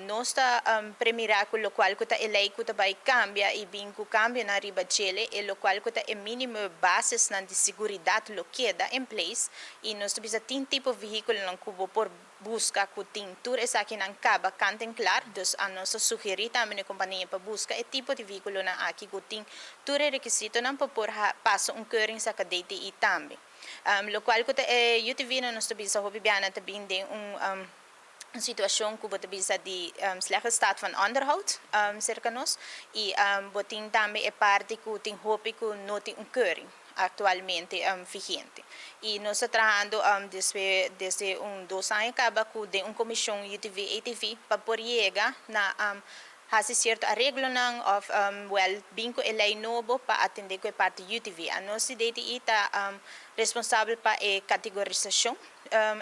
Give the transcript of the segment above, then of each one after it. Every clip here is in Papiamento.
Nos ta premira cu locual cu ta e ley cu ta bay cambia y bin cu cambionan riba djele, e locual cu ta e minimo basisnan di seguridad lo keda in place y nos ta bisa tin tipo vehiculonan cu bo por busca cu tin tur esakinan caba kant en klaar. Dus nos ta sugeri tambe na e compania pa busca e tipo di vehiculonan aki cu tin tur e requisitonan pa por pasa un keuring saca DTI tambe. Locual cu ta e UTV nan, nos ta bisa hopi biaha ta bin den un situacion cu bo ta bisa di slechte staat van onderhoud cerca nos y bo tin tambe e parti cu tin hopi cu no tin un keuring actualmente vigente. Y nos ta trahando desde un 2 aña caba cu den un comision UTV ATV pa por yega na haci cierto areglonan of wel bin cu e ley nobo pa atende cu e parti UTV. Nos di DTI ta responsabel pa e categorisacion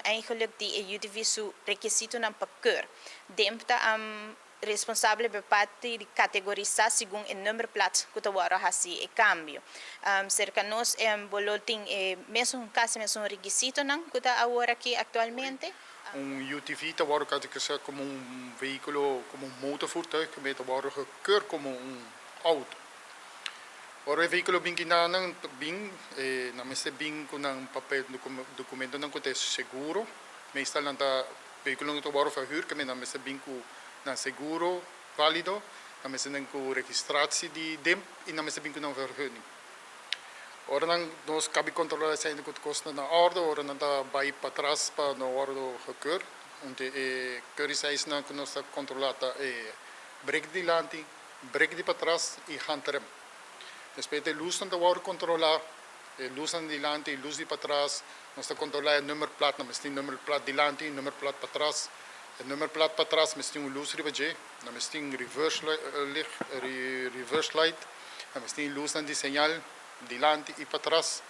eigenlijk di e UTV su requisitonan pa keur. DIMP ta responsabel pa parti di categorisa segun e nummerplaat cu ta wordo haci e cambio. Cerca nos bo lo tin e mesun, casi mesun requisitonan cu ta awor aki actualmente. Un UTV ta worden categoriseerd como un vehiculo, como un motorvoertuig, que ta worden gekeurd como un auto. Ora e vehiculo bin akinan bin, nan mester bin cu un papel, documentonan cu seguro. Meestal nan ta vehiculo ta worden verhuurd, cu nan mester bin cu un seguro valido, nan mester bin cu registratie di DIMP y nan mester bin cu un vergunning. Ora nan nos caba controla esey cu cos na orde, ora nan ta bay patras pa nan worden gekeurd. Want e keuringseisen cu nos ta controla ta e brake dilanti, brake di patras y handrem. Despues e luz nan ta worden controla, e luz dilanti, luz di patras, nos ta controla e nummerplaat, nan mester tin nummerplaat dilanti, nummerplaat patras. E nummerplaat patras mester tin un luz riba dje, nan mester tin reverse licht, reverse light, nan mester tin luz di señal dilanti y patras.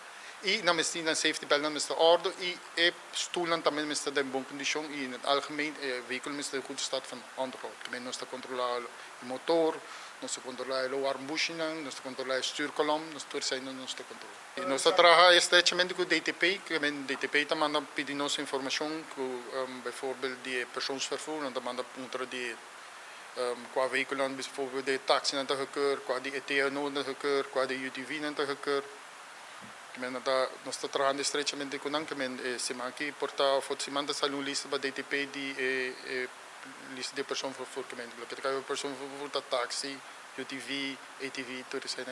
Y nan mester tin safety belt, nan mester orde y e stoelnan tambe mester den bon condicion y in het algemeen e vehiculo mester in goede staat van onderhoud. Tambe nos ta controla e motor, nos ta controla e alarmbuisjes, nos ta controla e stuurkolom, nos tur esey nos ta controla. Y nos ta traha estrechamente cu DTP, cu DTP ta manda pidi nos informacion, cu bijvoorbeeld di persoonsvervoer, nan ta manda puntra di cua vehiculo bijvoorbeeld di taxi nan ta gekeurd, cua di ETNO nan ta gekeurd, cua di UTV nan ta gekeurd. Men ta nos ta trahando estrechamente cu nan, men siman aki por ta of siman ta sali un lista pa DTP di e lista di persoonsvervoer, cu men loke ta persoonsvervoer ta taxi, UTV, ATV, tur esey.